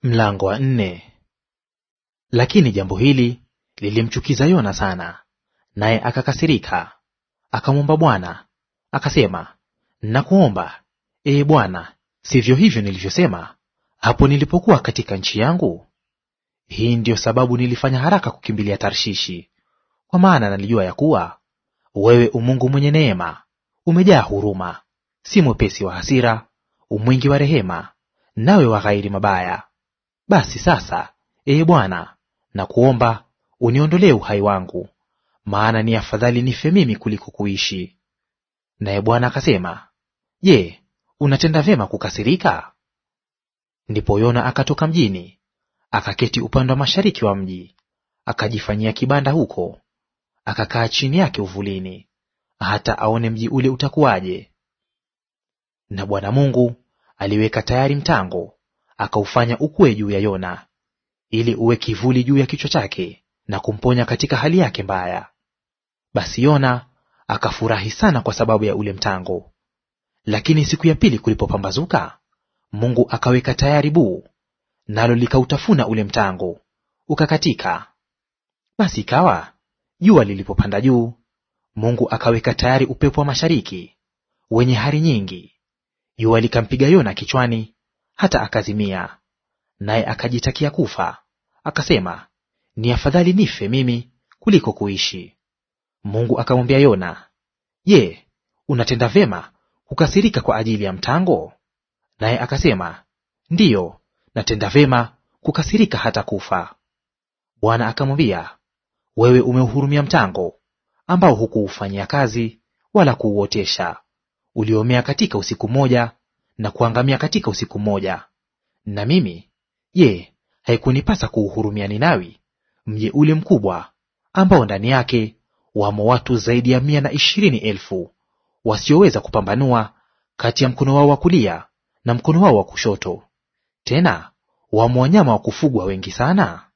Mlango wa 4. Lakini jambo hili lilimchukiza Yona sana, naye akakasirika. Akamwomba Bwana, akasema, nakuomba, ee Bwana, sivyo hivyo nilivyosema hapo nilipokuwa katika nchi yangu? Hii ndiyo sababu nilifanya haraka kukimbilia Tarshishi, kwa maana nalijua ya kuwa wewe umungu mwenye neema, umejaa huruma, si mwepesi wa hasira, umwingi wa rehema, nawe waghairi mabaya. Basi sasa, ee Bwana, nakuomba uniondolee uhai wangu, maana ni afadhali nife mimi kuliko kuishi. Naye Bwana akasema, je, unatenda vyema kukasirika? Ndipo Yona akatoka mjini, akaketi upande wa mashariki wa mji, akajifanyia kibanda huko, akakaa chini yake uvulini, hata aone mji ule utakuwaje. Na Bwana Mungu aliweka tayari mtango, akaufanya ukue juu ya Yona, ili uwe kivuli juu ya kichwa chake, na kumponya katika hali yake mbaya. Basi Yona akafurahi sana kwa sababu ya ule mtango. Lakini siku ya pili kulipopambazuka, Mungu akaweka tayari buu, nalo likautafuna ule mtango, ukakatika. Basi ikawa jua lilipopanda juu, Mungu akaweka tayari upepo wa mashariki wenye hari nyingi. Jua likampiga Yona kichwani hata akazimia. Naye akajitakia kufa, akasema, ni afadhali nife mimi kuliko kuishi. Mungu akamwambia Yona, je, unatenda vyema kukasirika kwa ajili ya mtango? Naye akasema, ndiyo, natenda vyema kukasirika hata kufa. Bwana akamwambia, wewe umeuhurumia mtango ambao hukuufanyia kazi wala kuuotesha, uliomea katika usiku mmoja na kuangamia katika usiku mmoja. Na mimi, je, haikunipasa kuuhurumia Ninawi, mji ule mkubwa, ambao ndani yake wamo watu zaidi ya 120,000 wasioweza kupambanua kati ya mkono wao wa kulia na mkono wao wa kushoto? Tena wamo wanyama wa kufugwa wengi sana.